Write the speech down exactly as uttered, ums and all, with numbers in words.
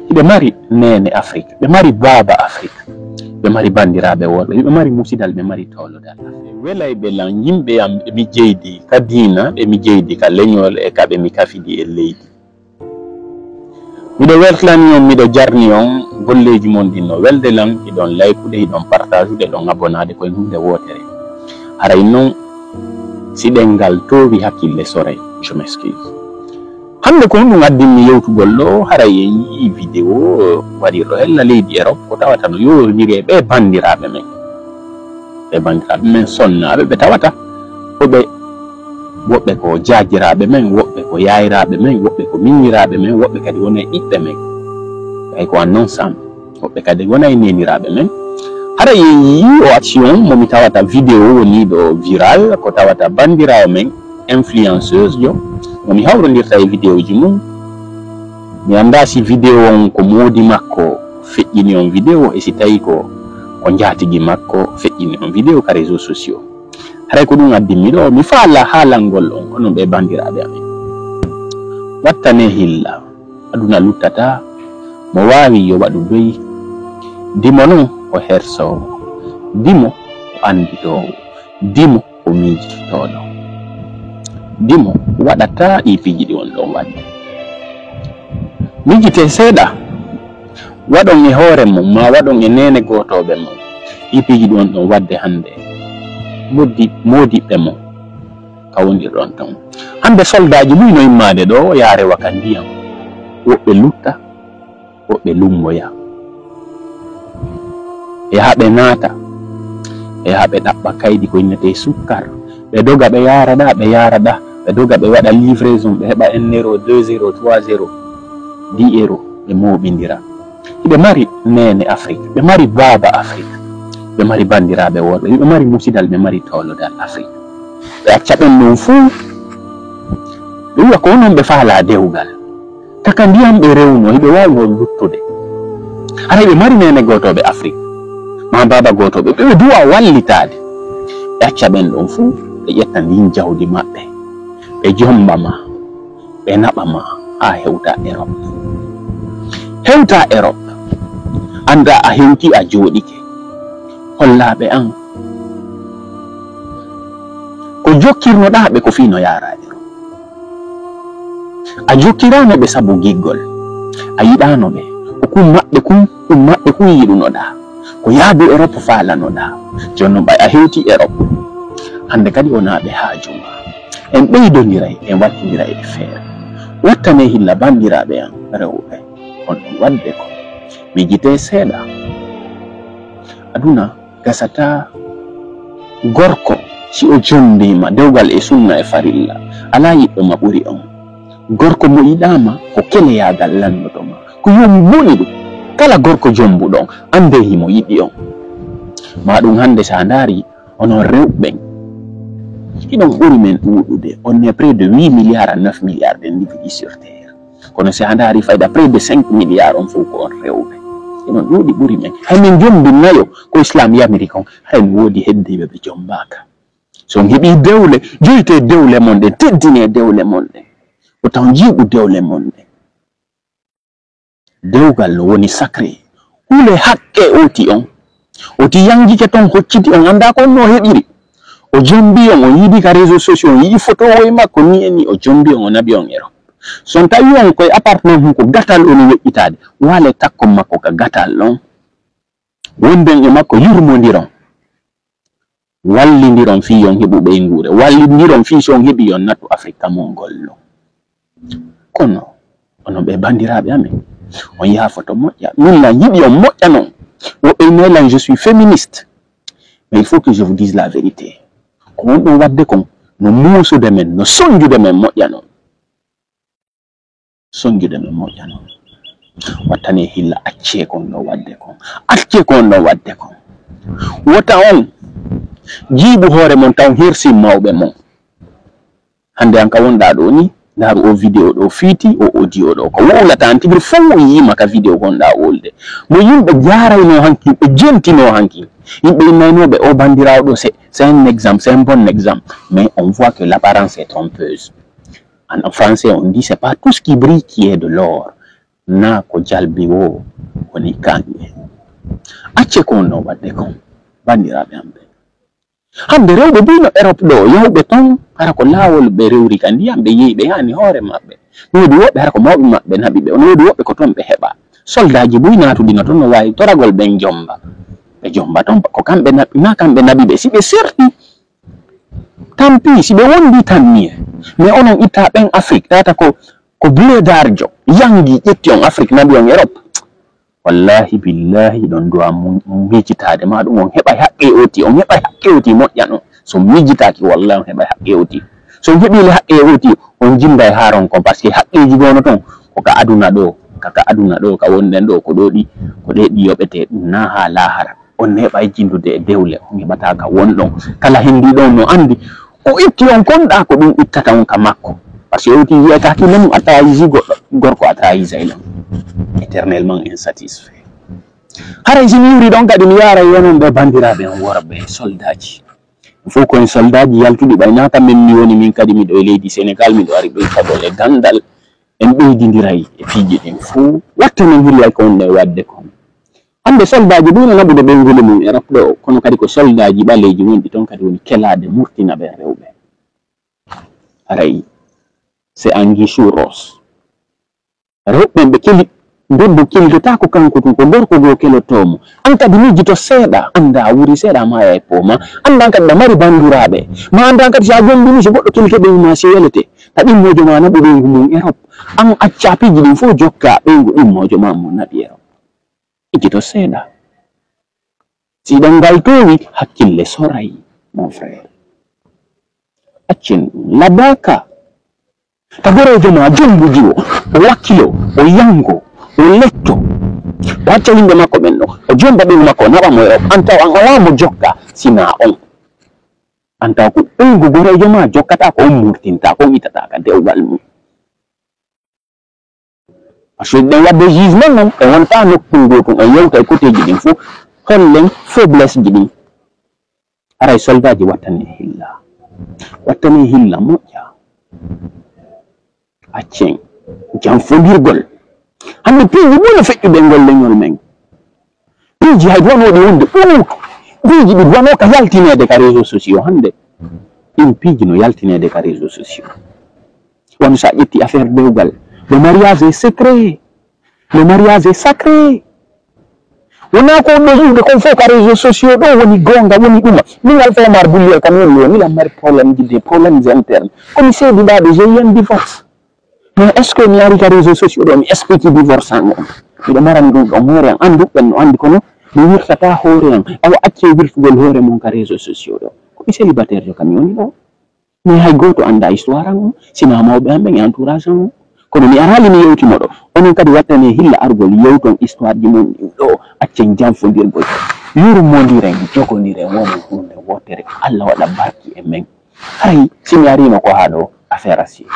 Hiɓe mari neene Afrik, ɓe mari baaba Afrik, ɓe mari banndiraaɓe worɓe, ɓe mari musidal, ɓe mari toolodal. Ɓe welay ɓe lan yimɓe am ɓe mi jeydi ka diina, ɓe mi jeydi ka leñol e ka ɓe mi kafidi e leydi. Miɗo weltani on, miɗo jarni on, golleeji mon ɗin no welde lan, hiɗon laykude, hiɗon partageude, hiɗon abonaade koye huunde wootere. Haray non, si ɗemngal toowi hakkille soray, je m'excuse. Hannde ko honɗum addimmi yewtugol ɗo? Haray en yi'i vidéo waɗirɗo hella leydi Europe ko tawata no yowondiri e ɓe banndiraaɓe men. Ɓe banndiraaɓe men sonnaaɓe ɓe tawata ko ɓe, woɓɓe ko jaajiraaɓe men, woɓɓe ko yaayiraaɓe men, woɓɓe ko miñiraaɓe men, woɓɓe kadi wona e ɓiɓɓe men. Ɓay ko en ensemble. Woɓɓe kadi wona e neeniraaɓe men. Haray en yi'i o action mo mi tawata vidéo woni ɗo viral, ko tawata banndiraawo men influenceuse jo, mo mi hawrondirta e vidéoji mum. Mi anndaa si vidéo on ko moodi makko feƴƴini on vidéo, e si tawi ko, ko njaatigi makko feƴƴini on vidéo ka réseaux sociaux. Haray ko ɗum addimmi ɗo, mi faala haalangol on, onon ɓe banndiraaɓe amen. Wattane hilla, aduna luttataa, mo waawi yo waɗu doyi. Dimo non ko hersoowo, dimo ko annditoowo, dimo ko miijitooɗo. Dimo waɗataa ɗi piiji ɗi on ɗon waɗde. Miijitee seeɗa, waɗon e hoore mon, maa waɗon e neene gootooɓe mon, ɗi piiji ɗi on ɗon waɗde hannde. Moddi-, moodiɓɓe mon, ka wondirɗon ton. Hannde soldaaji buy no immaade ɗo, yaa rewa ka ndiyam. Woɓɓe lutta, woɓɓe lummoya. Ɓe yaha ɓe naata, ɓe yaha ɓe ɗaɓɓa kaydi ko innetee sukkar. Ɓe doga ɓe yaara ɗa, ɓe yaara ɗa, ɓe doga ɓe waɗa livraison, ɓe heɓa un euro, deux euros, trois euros, dix euros, ɓe mooɓindira. Hiɓe mari neene Afrik, ɓe mari baaba Afrik, ɓe mari banndiraaɓe worɓe, ɓe mari musidal, ɓe mari toolodal Afrik. Ɓe acca ɓen ɗon fuu, ɓe wi'a ko onon ɓe faalaa dewgal. Taka ndiyam ɓe rewno, hiɓe waawnoo luttude. Haray ɓe mari neene gootooɓe Afrik, maa baaba gootooɓe, ɓe, ɓe duwa wallitaade. Ɓe acca ɓen ɗon fuu, ɓe ƴetta ndin jawdi maɓɓe, ɓe jomba ma, ɓe naɓa ma haa hewta Erop. Hewta Erop, annda a hewti, a jooɗike. Hollaa ɓe an ko jokkirnoɗaa ɓe ko fii no yaaraa Erop. A jokkiraano ɓe sabu giggol. A yiɗaano ɓe. Ko kun maɓɓe kun, kun maɓɓe kun yiɗunoɗaa. Ko yaadu Erop faalanoɗaa. Jooni non ɓay a hewti Erop, hannde kadi wonaa ɓe haaju ma. En ɓeydondiray, en wattindiray e feere. Wattane hilla banndiraaɓe an rewɓe. On ɗon waɗde ko miijitee seeɗa. Aduna gasataa. Gorko, si o jombiima dewgal e sunna e farilla, alaa yiɗɗo ma ɓuri on. Gorko mo yiɗaama ko keleyaagal lanndotoo ma. Ko yo on mboni ɗum. Kala gorko jombuɗo on, anndee himo yiɗi on. Maa ɗum hannde, so a ndaari, onon rewɓe ɓen, hiɗon ɓuri men ɗuuɗude. On est près de huit milliards à neuf milliards d'individus sur terre. Kono si a ndaari fayda près de cinq milliards on fof ko on rewɓe. Hiɗon ɗuuɗi ɓuri men. Hay min jombi nayo ko Islam yamiri kon, hay no woodi heddiiɓe ɓe jombaaka. So on heɓii dewle, joytee dewle mon ɗen, teddinee dewle mon ɗen. Ko taw jiiɓu dewle mon ɗen. Dewgal no woni sacré. Hule hakke oti on. Oti yangike ton hocciti on, anndaa ko on no heɓiri. O jombi on, o yiidi ka réseaux sociaux, on yi'i photo woy makko ni e ni, o jombi on, o naɓi on Erop. So on tawi on koye appartement mum ko gatal on weƴƴitaade, waale takkon makko ka gatal ɗon. Wonden e makko yurmondiron. Wallindiron fii yo on heɓu ɓeynguure. Wallindiron fii si on heɓii yo on nattu Afirka mon gollo. Kono, onon ɓe banndiraaɓe amen, on yaha foto moƴƴa. Min lan yiɗi on moƴƴa non. Woɓɓe ina lan, je suis féministe. Mais il faut que je vous dise la vérité. Ko on ɗon waɗde kon, no muusude men, no sonjude men moƴƴa non. Sonjude men moƴƴa non. Wattane hilla, accee kon ɗon waɗde kon. Accee kon ɗon waɗde kon. Wota on jiiɓu hoore mon taw hirsin mawɓe mon. Hannde an ka wonɗaa ɗoo ni, ndaaru o vidéo ɗoo fiiti, o audio ɗoo. Ko wowlata an tigi fow o yiima ka vidéo gonɗaa wowlude. Mo yimɓe jaaraynoo hanki, yimɓe jentinoo hanki. Yimɓe innaynooɓe o banndiraawo ɗoo, c'est, c'est un exemple, c'est un bon exemple. Mais on voit que l'apparence est trompeuse. En français, on dit, c'est pas tout ce qui brille qui est de l'or. naa ko jalbi woo woni kaŋŋe. Acce ko wonno waɗde kon, banndiraaɓe am ɓe. Hannde rewɓe buy no Europe ɗoo, yahɓe ton, hara ko laawol ɓe rewri ka ndiyam, ɓe yehi, ɓe yaani hoore maɓɓe. No woodi woɓɓe hara ko mawɓe maɓɓe naɓi ɓe, no woodi woɓɓe ko ton ɓe heɓa. Soldaaji buy naatuɗi no ton no waawi toragol ɓen jomba. Ɓe jomba ton, ko kamɓe naɓi, naa kamɓe naɓi ɓe. Si ɓe serti, tant pis, si ɓe wondi tan mieux. Mais onon itta ɓen Afrique, tata ko, ko bledarjo, yangi, ƴetti on Afrique, naɓi on Europe. Wallahi, billahi, ɗon duwa mu-, mu-, miijitaade ma ɗum, on heɓay haqqe oti, on heɓay haqqe oti moƴƴa non. So miijitaaki, wallahi, on heɓay haqqe oti. So on heɓiili haqqe oti, on jinnday haaron kon, parce que haqqeeji goono ton, ko ka aduna ɗoo, ka, ka aduna ɗoo, ka wonɗen ɗoo, ko ɗoo ɗi, ko ɗee ɗi yoɓetee, ɗum naa haa laahara. On heɓay jinndude e dewle, on heɓataa ka wonɗon. Kala hindi ɗon no anndi, ko itti on kon ɗaa, ko ɗum ittata on ka makko. Parce que oti wiyata ki lemu a trahisi goɗɗo, gorko a trahisay lemu. Éternellement insatisfait. Haray si mi yuri ɗon kadi mi yaara yonon ɓe banndiraaɓe on worɓe soldaaji. Fof ko en soldaaji yaltuɗi ɓay naa ka men mi woni min kadi miɗo e leydi Sénégal, miɗo ari ɗo ittagol e ganndal. En ɓeydindiray e piiji ɗin fof. Watta men hillay ko wonno e waɗde kon. Hannde soldaaji buy no naɓude ɓeyngu mum Europe ɗoo, kono kadi ko soldaaji ɓaleeji wonɗi ton kadi woni kelaade murtina ɓen rewɓe. Haray, c'est anguille sous roche. Rewɓe ɓen ɓe keli, debbo kelgetaako kanko tun, ko gorko goo kelotoo mo. An kadi miijito seeɗa, anndaa a wuuri seeɗa, a maaya e poo ma. Anndaa kadi ɗa mari banndiraaɓe. Ma anndaa kadi si a jommbini si goɗɗo kelike ɓeyngu ma si welete. Ta ɗimmoojo ma naɓu ɓeyngu mum Europe. An accaa piiji ɗin fof jokkaa ɓeyngu ɗimmoojo ma mo naɓi Europe. Miijito seeɗa. Si ɗon ngal toowi, hakkille soray, mon frère. Accen labaka. Ta goroojo ma jombuji o, o wakkilo, o yango, o letto. O acca yimɓe makko ɓen ɗo. O jomba ɓeyngu makko, o naɓa mo e o. An taw an alaa mo jokka, sina on. An taw ko ɓeyngu goroojo ma jokkata ko, on murtinta ko, on itata ka dewgal mum. Parce que ɗen waɗde jugement on, en wonta nokku ngoo tun, en yewta e côtéji ɗin fof, hollen faiblesse ji ɗin. Haray soldaaji wattane hilla. Wattane hilla moƴƴa. Accen janfondirgol. Hannde piiji buy no feƴƴude ngol leñol men. Piiji hay duwanooɗi wonde ɓuuɗ. Piiji ɗi duwanoo ka yaltineede ka réseaux sociaux hannde. Ɗin piiji no yaltineede ka réseaux sociaux. Wano so a ƴetti affaire dewgal, le mariage est secret. Le mariage est sacré. Wonaa ko ɗo yimɓe kon fof ka réseaux sociaux ɗo woni goonga, woni ɗuma. Min Alpha Omar Bulliyel kam woni ɗo, miɗa mari problème ji, des problèmes internes. Ko mi seediɗaa ɗo, j'ai eu un divorce. Mais est-ce que mi ari ka réseaux sociaux ɗo, mi explique divorce an on? Miɗo marani ɗum ɗon hoore an, anndu ɓen no anndi, kono mi wirtata hoore an. Awa accee wirtugol hoore mon ka réseaux sociaux ɗo. Ko mi célibataire jo kam mi woni ɗo. Mais hay gooto anndaa histoire an on, sinaa mawɓe an ɓen e entourage an on. Kono mi araali mi yewti mo ɗo. Onon kadi wattane hilla argol yewton histoire ji mon ɗin ɗo, accen janfondirgol. Yurmondiren, jogondiren, wonen huunde wootere. Allah waɗa barki e men. Haray, si mi ariima ko haa ɗo, affaire asii.